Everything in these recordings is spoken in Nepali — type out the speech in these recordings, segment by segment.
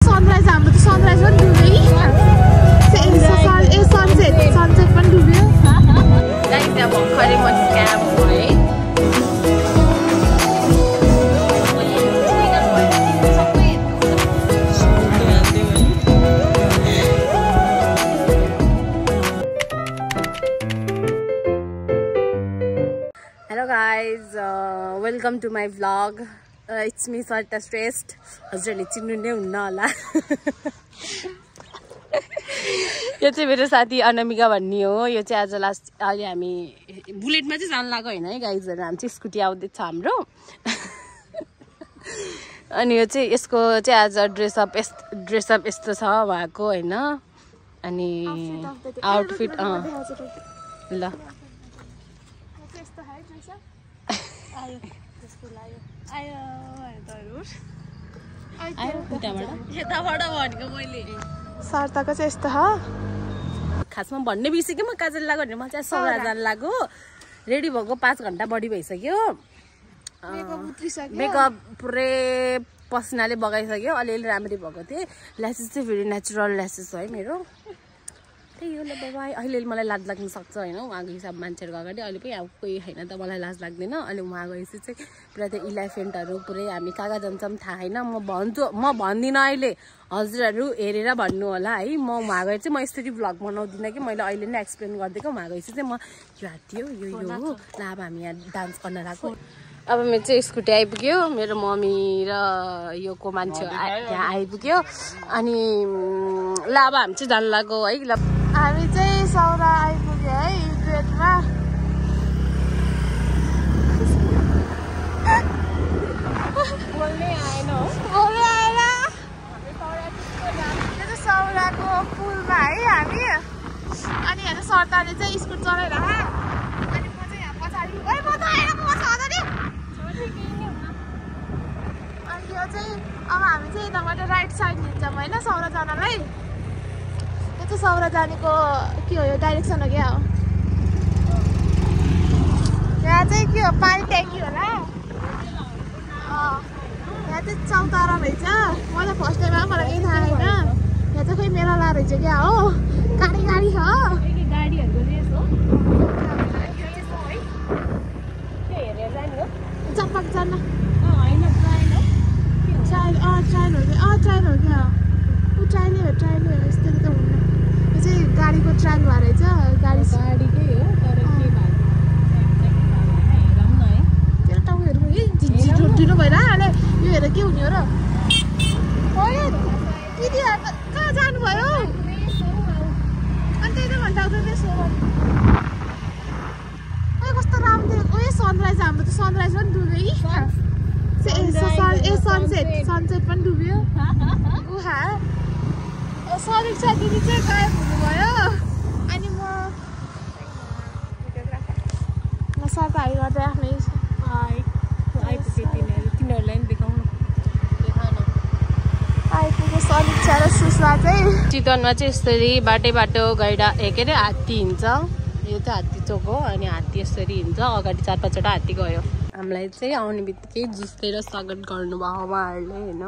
सनराइज हाम्रो त सनराइज पनि डुब्यो कि सनसेट पनि डुब्यो गाइस यहाँ भर्खरै म स्क्याम भएँ Hello guys, welcome to my vlog. It's me Sarita Shrestha. हजुरले चिन्नु नै हुन्न होला यो चाहिँ मेरो साथी अनामिका भन्ने हो यो चाहिँ आज लास्ट अहिले हामी बुलेटमा चाहिँ जान लाग्यो हैन है गाइजहरु हामी चाहिँ स्कुटी आउँदै छ हाम्रो अनि यो चाहिँ यसको चाहिँ आज ड्रेसअप यस्तो छ उहाँको हैन अनि आउटफिट ल सर्ताको चाहिँ यस्तो खासमा भन्ने बिर्सेँ म काजल लाग्यो भने म चाहिँ सौरा जान लाग्यो रेडी भएको 5 घण्टा बढी भइसक्यो मेकअप पुरै पसिनाले बगाइसक्यो अलिअलि राम्ररी भएको थिएँ ल्यासेस चाहिँ फेरि नेचुरल ल्यासेस है मेरो त्यही हो ल बाबाई अहिले मलाई लाज लाग्न सक्छ होइन उहाँको हिसाब मान्छेहरूको अगाडि अहिले पनि अब कोही होइन त मलाई लाज लाग्दैन अहिले उहाँ गएपछि चाहिँ पुरा त्यो इलेफेन्टहरू पुरै हामी कहाँ कहाँ जान्छौँ थाहा होइन म भन्दिनँ अहिले हजुरहरू हेरेर भन्नु होला है म उहाँ गएर चाहिँ म यसरी भ्लग बनाउँदिनँ कि मैले अहिले नै एक्सप्लेन गरिदिएको उहाँ गएपछि चाहिँ म यो हात्ती हो यो हो ल अब हामी यहाँ डान्स गर्न लाग्यो अब मेरो चाहिँ स्कुटी आइपुग्यो मेरो मम्मी र यो को मान्छे यहाँ आइपुग्यो अनि ल अब हामी चाहिँ जान लाग्यो है ल हामी चाहिँ सौरा आइपुग्यो है ग्रेडमा बोल्नै आएन सौराको पुलमा है हामी अनि हेर्नु सर्ताले चाहिँ स्कुट चलाइरह अनि म चाहिँ यहाँ पछाडि अनि यो चाहिँ अब हामी चाहिँ यताबाट राइट साइड लिन्छौँ होइन सौरा जानलाई यो चाहिँ सौरा जानेको के हो यो डाइरेक्सन हो क्या हो यहाँ चाहिँ के हो पानी ट्याङ्की होला यहाँ चाहिँ चौतारा रहेछ मलाई फर्स्ट टाइम मलाई केही थाहा छैन यहाँ चाहिँ खोइ मेला ला रहेछ क्या हो गाडी छ चम्पक जान्न ट्रायल हो क्या ट्रायलै हो यस्तो त हुन्न यो चाहिँ गाडीको ट्रायल भएर रहेछ गाडीकै हो तेरो टाउहरू ढिलो भइरह्यो यो हेरेर के हुने हो र दिदीहरू कहाँ जानुभयो अनि त्यही त घन्टा कस्तो राम्रो थियो सनराइज हाम्रो त सनराइज पनि डुब्यो कि सनसेट पनि डुब्यो समीक्षा दिदी चाहिँ गायब हुनुभयो अनि म साथीहरू गर्दै आफ्नै तिनीहरूलाई पनि देखाउनु आइपुग्यो समीक्षा र सुषमा चाहिँ चितवनमा चाहिँ यसरी बाटो गैडा के अरे हात्ती हिँड्छ यो चाहिँ हात्ती चोक हो अनि हात्ती यसरी हिँड्छ अगाडि 4-5 वटा हात्ती गयो हामीलाई चाहिँ आउने बित्तिकै जुस्तेर स्वागत गर्नुभयो उहाँहरूले होइन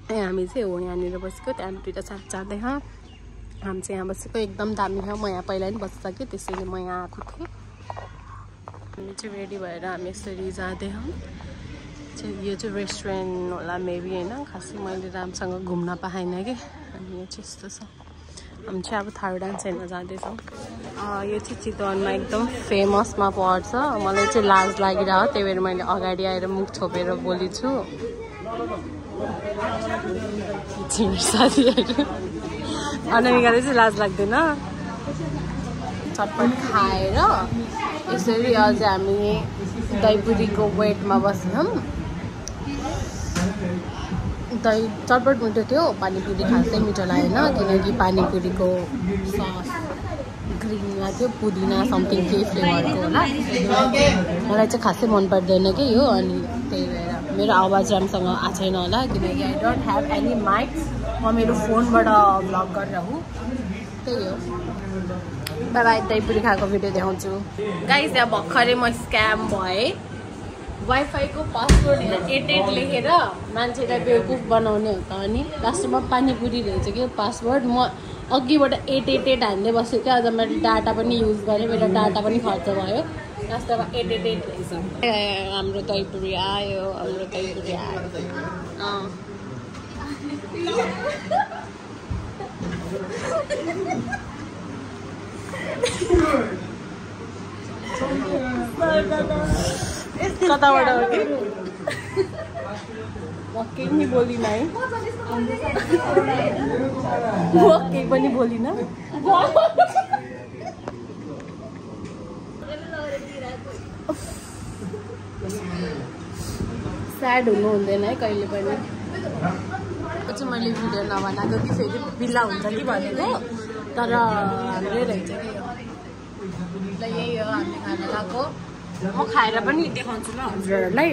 हामी चाहिँ हो यहाँनिर बसेको त्यहाँदेखि दुईवटा साथ जाँदै हामी चाहिँ यहाँ बसेको एकदम दामी छ म यहाँ पहिला पनि बसिसकेँ त्यसैले म यहाँ आएको थिएँ हामी चाहिँ रेडी भएर हामी यसरी जाँदै यो चाहिँ रेस्टुरेन्ट होला मेबी होइन खासै मैले राम्रोसँग घुम्न पाएन कि अनि यो चाहिँ यस्तो छ हामी चाहिँ अब थारू डान्स हेर्न जाँदैछौँ यो चाहिँ चितवनमा एकदम फेमसमा पर्छ मलाई चाहिँ लाज लागिरह्यो त्यही भएर मैले अगाडि आएर मुख छोपेर बोलेछु साथीहरू अनामिकाले चाहिँ लाज लाग्दैन चटपट खाएर यसरी अझ हामी दहीपुरीको वेटमा बस्यौँ दही चटपट मिठो थियो पानीपुरी खासै मिठो लागेन किनकि पानीपुरीको सस ग्रिनमा थियो पुदिना समथिङ केही फ्लेभरको होला मलाई चाहिँ खासै मन पर्दैन कि यो अनि त्यही भएर मेरो आवाज राम्रोसँग आएको छैन होला किनकि I don't have any mics म मेरो फोनबाट भ्लग गरेर हो त्यही हो बाई दहीपुरी खाएको भिडियो देखाउँछु गाइस यहाँ भर्खरै म स्क्याम भएँ वाइफाई को पासवर्ड 88 लेखेर मान्छेलाई बेवकुफ बनाउने हो त अनि लास्टमा पानीपुरी रहेछ कि पासवर्ड म अघिबाट 888 हान्दै बसेँ क्या अझ मैले डाटा पनि युज गरेँ मेरो डाटा पनि खर्च भयो लास्टमा 888 रहेछ हाम्रो दहीपुरी आयो हाम्रो दहीपुरी आयो कताबाट हो कि म केही पनि बोलिनँ है म केही पनि बोलिनँ स्याड हुनु हुँदैन है कहिले पनि चाहिँ मैले भिडियो नबनाएको कि फेरि बिल्ला हुन्छ कि भनेको तर हाम्रै रहेछ कि ल यही हो हामी खाना गएको म खाएर पनि देखाउँछु ल हजुरहरूलाई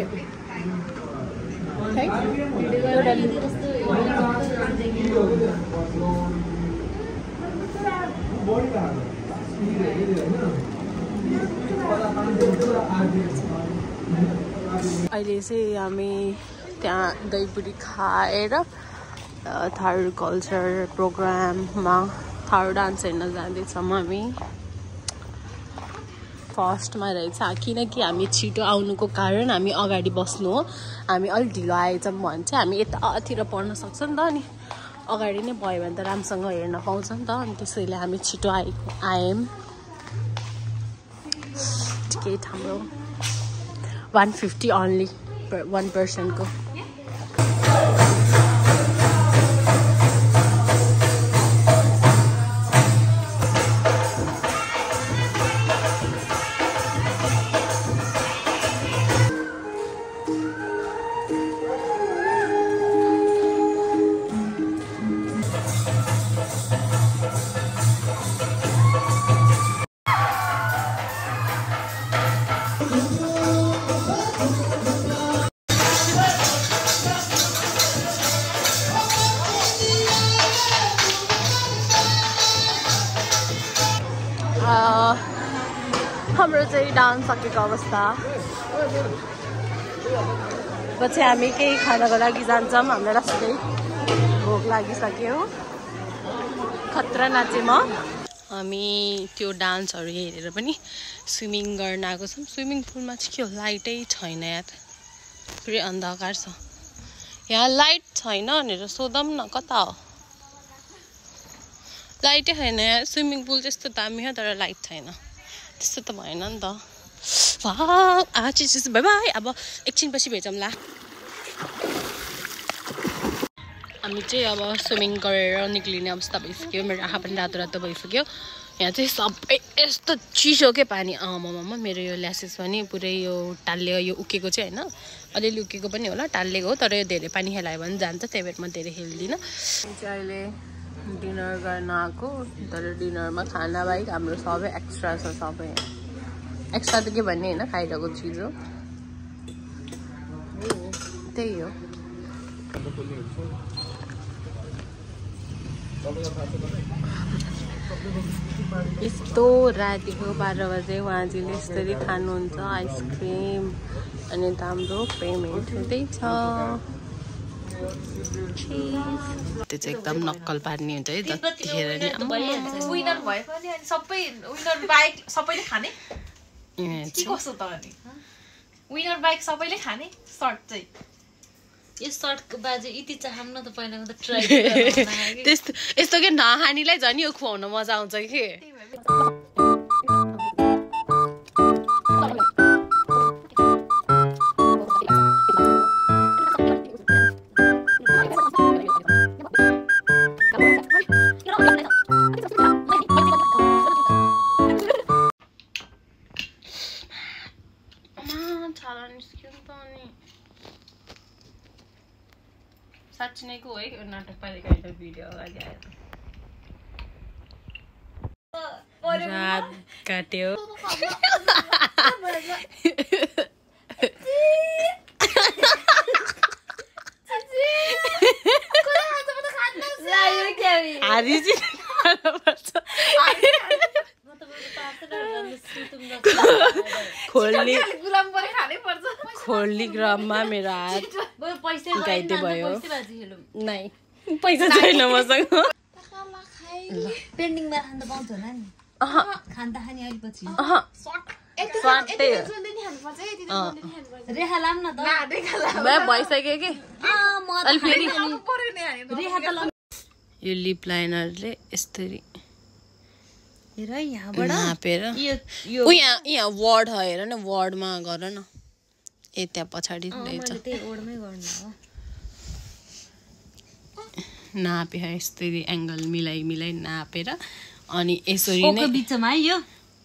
अहिले चाहिँ हामी त्यहाँ दहीपुरी खाएर थारू कल्चर प्रोग्राममा थारू डान्स हेर्न जाँदैछौँ हामी फर्स्टमा रहेछ किनकि हामी छिटो आउनुको कारण हामी अगाडि बस्नु हो हामी अलिक ढिलो आएछौँ भने चाहिँ हामी यतातिर पढ्न सक्छौँ नि त अनि अगाडि नै भयो भने त राम्रोसँग हेर्न पाउँछ नि त अनि त्यसैले हामी छिटो आयौँ टिकट हाम्रो 150 only per 1 person को हाम्रो चाहिँ डान्स सकेको अवस्था पछि हामी केही खानको लागि जान्छौँ हामीलाई लास्टै भोक लागिसक्यो खतरा नाचे म हामी त्यो डान्सहरू हेरेर पनि स्विमिङ गर्न आएको छौँ स्विमिङ पुलमा चाहिँ के हो लाइटै छैन यार पुरै अन्धकार छ यहाँ लाइट छैन भनेर सोधौँ न कता हो लाइटै छैन यहाँ स्विमिङ पुल त्यस्तो दामी हो तर लाइट छैन त्यस्तो त भएन नि त आज बाई बाई अब एकछिनपछि भेटौँला हामी चाहिँ अब स्विमिङ गरेर निक्लिने अवस्था भइसक्यो मेरो आँखा पनि रातो रातो भइसक्यो यहाँ चाहिँ सबै यस्तो चिसो के पानी आमामा मेरो यो ल्यासेस पनि पुरै यो टाल्ले यो उकेको चाहिँ होइन अलिअलि उकेको पनि होला टाल्लेको हो तर यो धेरै पानी खेलायो भने जान्छ त्यही भएर म धेरै खेल्दिनँ चाहिँ अहिले डिनर गर्न आएको तर डिनरमा खाना बाहेक हाम्रो सबै एक्स्ट्रा छ सबै एक्स्ट्रा त के भन्ने होइन खाइरहेको चिज हो त्यही हो यस्तो रातिको 12 बजे उहाँजीले यसरी खानुहुन्छ आइसक्रिम अनि त हाम्रो पेमेन्ट हुँदैछ त्यो चाहिँ एकदम नक्कल पार्ने हुन्छ है जतिखेर नि विनर भए पनि अनि सबै विनर बाइक सबैले खाने के कस्तो त अनि विनर बाइक सबैले खाने सर्ट चाहिँ यो सर्टको बाजे यति चाहम न त पहिलाको त ट्राई त्यस्तो यस्तो के नहानीलाई झन् यो खुवाउन मजा आउँछ के साँच्ची नै को है नाटक पारेको भिडियो अगाडि आयो रात काट्यो खोल्ने खोली क्रममा मेरो हात पैसा घाइते भयो बाजी खेलौँ नै पैसा छैन मसँग पेन्डिङमा खाँदा पाउँछ होला नि खाँदा खाने अलिपछि रेखा लाम न त भइसक्यो कि रेखा त यो लिप लाइनरले यसरी हेर यहाँबाट नापेर यो यहाँ वर्ड हेर न वर्डमा गर न ए त्यहाँ पछाडि रहेछ त्यही ओडमै गर्नु हो नापे यस्तरी एङ्गल मिलाइ नापेर अनि यसरी नै बिचमा है यो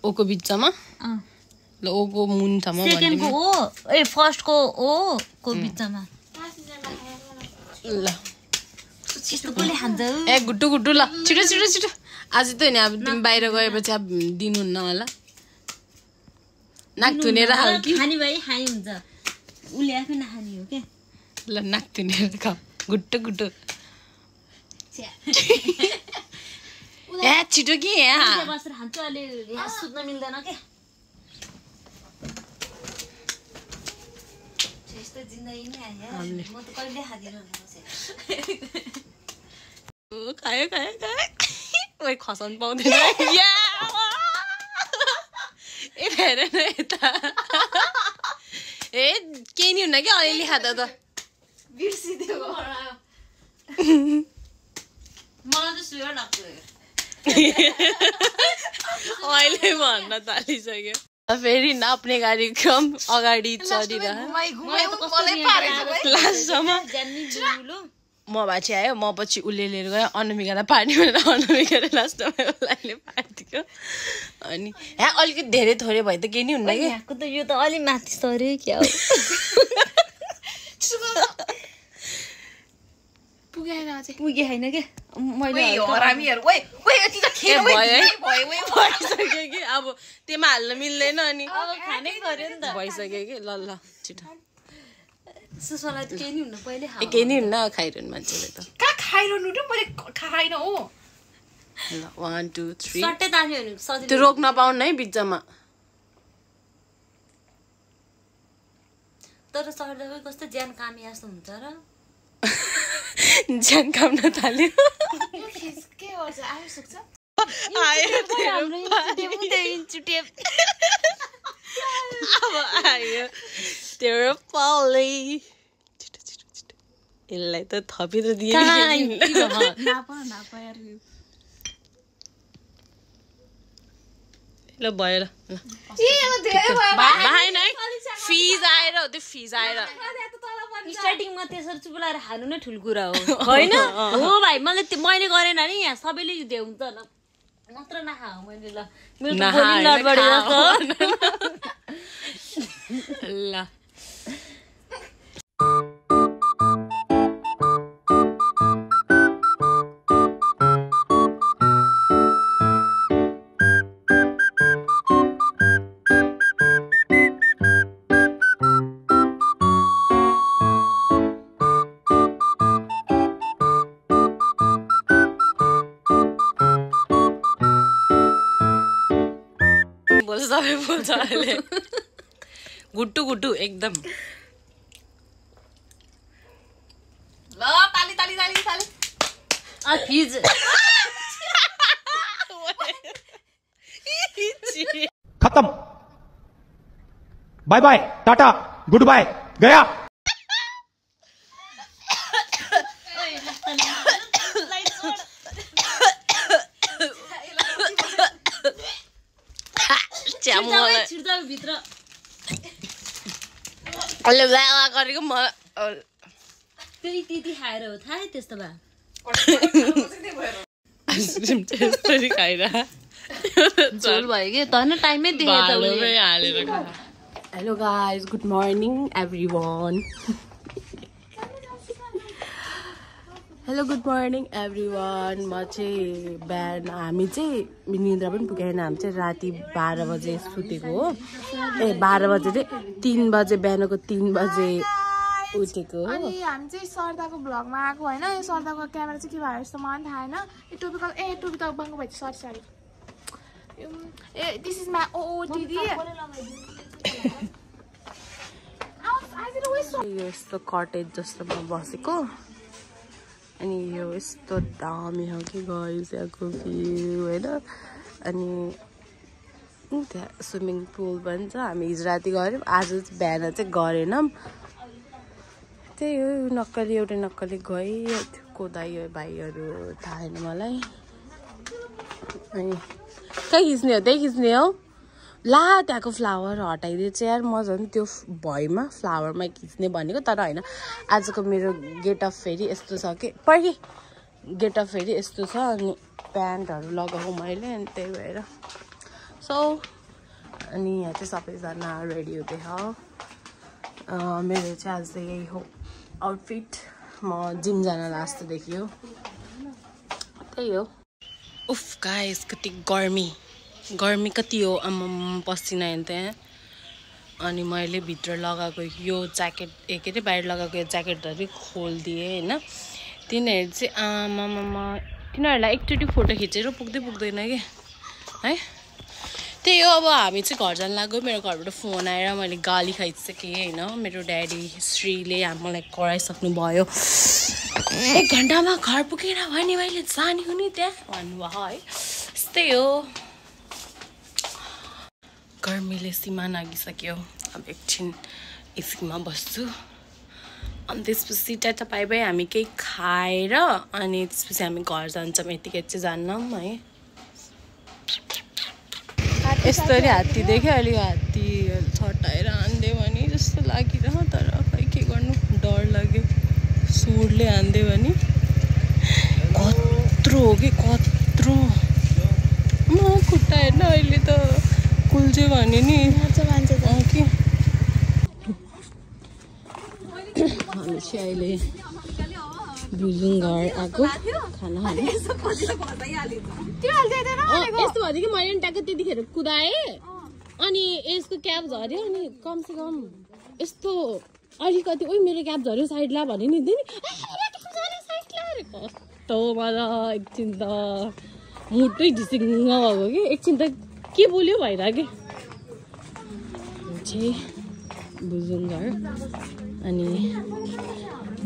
ओको बिचमा ल ओको मुनसम्म सेकेन्डको ओ ए फर्स्टको ओ को बिचमा ल यस्तो कसले खान्छ ए गुड्डु गुड्डु ल छिटो छिटो छिटो आज त नि अब तिमी बाहिर गएपछि अब दिनुहुन्न होला नाक थुनेर हाल कि खाने भए खाइ हुन्छ उसले आफै नखाने हो के ल नाक थुनेर खा गुड्डु गुड्डु ए छिटो कि यहाँ बसेर खान्छु अहिले यहाँ सुत्न मिल्दैन के यस्तो जिन्दगी नै आयो म त कहिले खादिनँ खायो ओइ खसाउनु पाउँदैन ए फेर न यता ए केही नि हुन्न कि अलिअलि खाँदा त बिर्सिदियो मलाई त सुयर लाग्छ अहिले भन्न थालिसक्यो फेरि नाप्ने कार्यक्रम अगाडि चलिरह लास्टसम्म म भाँची आयो म पछि उसले लिएर गयो अनमिकालाई पार्ने भनेर अनमिकाले लास्टमा उसलाई पारिदियो अनि यहाँ अलिकति धेरै थोरै भयो त केही नि हुन्न कि यहाँको त यो त अलि माथि सऱ्यो क्या हो पुगे होइन के मैले भइसक्यो कि अब त्यसमा हाल्न मिल्दैन अनि खानै पर्यो नि त भइसक्यो कि ल ल छिटो सुसलाई त केही नि हुन्न पहिले केही नि हुन्न खाइरहनु मान्छेले त कहाँ खाइरहनु र मैले खाइन हो ल 1 2 3 सट्टै तान्यो भने सजिलो त्यो रोक्न पाउन्न है बिचमा तर सर्दा कस्तो ज्यान कामी जस्तो हुन्छ र ज्यान काम्न थाल्यो के गर्छ आयो सुक्छ आयो चुटे अब आयो तेरो पालै छिटो छिटो छिटो यसलाई त थपेर दिए ल भयो ल भएन है फिज आएर हो त्यो फिज आएर स्टार्टिङमा त्यसरी चुपुलाएर खानु नै ठुलो कुरा हो होइन हो भाइ मैले गरेन नि यहाँ सबैले हुन्छ मात्र नखा मैले ल ल सबै बोल्छ अहिले गुट्टु गुट्टु एकदम ल ताली ताली ताली ताली फिज खत्म bye bye tata good bye गया भित्र अहिले गरेको म फेरि त्यति खाएर हो थाहा त्यस्तो भए आइसक्रिम चाहिँ यसरी खाइरह झोल भयो कि त टाइमै देखेर hello guys good morning everyone hello good morning everyone म चाहिँ बिहान हामी चाहिँ निद्रा पनि पुगेन हामी चाहिँ राति 12 बजे सुतेको हो ए 12 बजे चाहिँ 3 बजे बिहानको 3 बजे उठेको हो अनि हामी चाहिँ सरदाको भ्लगमा आएको होइन यो सरदाको क्यामेरा चाहिँ के भयो जस्तो मलाई थाहा छैन यो टोपी त बङ्गो भयो सरी ए दिस इज माई ओटिडी यो यस्तो कटेज जस्तोमा बसेको अनि यो यस्तो दामी हो कि गाइस यहाँको भ्यू होइन अनि त्यहाँ स्विमिङ पुल पनि छ हामी हिजो राति गऱ्यौँ आज बिहान चाहिँ गरेनौँ त्यही हो नक्कली एउटा नक्कली गयो त्यो कोदायो भाइहरू थाहा छैन मलाई अनि कहाँ खिच्ने हो त्यही खिच्ने हो ला त्यहाँको फ्लावर हटाइदियो चाहिँ यार म झन् त्यो भयमा फ्लावरमा खिच्ने भनेको तर होइन आजको मेरो गेटअप फेरि यस्तो छ कि पर्खी गेटअप फेरि यस्तो छ अनि प्यान्टहरू लगाएको मैले अनि त्यही भएर सो अनि यहाँ चाहिँ सबैजना रेडी हुँदै छ मेरो चाहिँ आज यही हो आउटफिट म जिम जान जस्तो देखियो त्यही हो उफ गाइस कति गर्मी कति हो आम्म पसिना हेर्नु त्यहाँ अनि मैले भित्र लगाएको यो ज्याकेट के अरे बाहिर लगाएको यो ज्याकेटहरू खोलिदिएँ होइन तिनीहरू चाहिँ आमामा तिनीहरूलाई एकचोटि फोटो खिचेर पुग्दैन कि है त्यही हो अब हामी चाहिँ घर जान लाग्यो मेरो घरबाट फोन आएर मैले गाली खाइसकेँ होइन मेरो ड्याडी श्रीले मलाई कराइसक्नु भयो 1 घन्टामा घर पुगेर भने मैले जाने हो नि त्यहाँ भन्नुभयो है यस्तै हो गर्मीले सीमा नागिसक्यो अब एकछिन एसीमा बस्छु अनि त्यसपछि टाटा बाई बाई हामी केही खाएर अनि त्यसपछि हामी घर जान्छौँ यतिकै चाहिँ जान्नौँ है यस्तरी हात्ती देख्यो अहिले हात्ती छटाएर हान्दियो भने जस्तो लागिरह तर खै के गर्नु डर लाग्यो सुडले हान्दियो भने कत्रो हो कि कत्रो म खुट्टा हेर्न अहिले त कुल्च्यो भने नि कि हामी चाहिँ अहिले बुजुङ घर आएको खाना खानु यस्तो भन्यो कि मैले ट्याक्क त्यतिखेर कुदाएँ अनि यसको क्याब झऱ्यो अनि कमसेकम यस्तो अलिकति ओइ मेरो क्याब झऱ्यो साइड ला भने नि कस्तो मलाई एकछिन त मुटै ढिसिङ भएको कि एकछिन त के बोल्यो भइरहेको चाहिँ बुजुङ घर अनि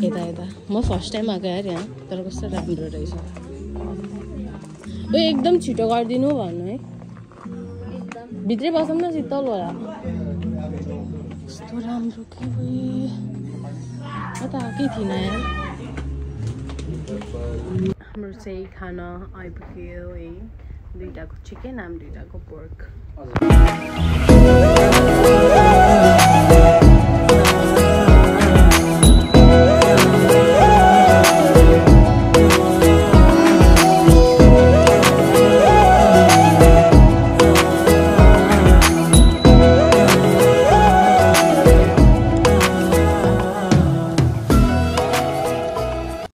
यता म फर्स्ट टाइम आएको यार यहाँ तर कस्तो राम्रो रहेछ ओ एकदम छिटो गरिदिनु भन्नु है भित्रै बसौँ न शीतल होला कस्तो राम्रो के भयो म त आएकै थिइनँ यार हाम्रो चाहिँ खाना आइपुग्यो है 2टाको चिकन 2टाको पोर्क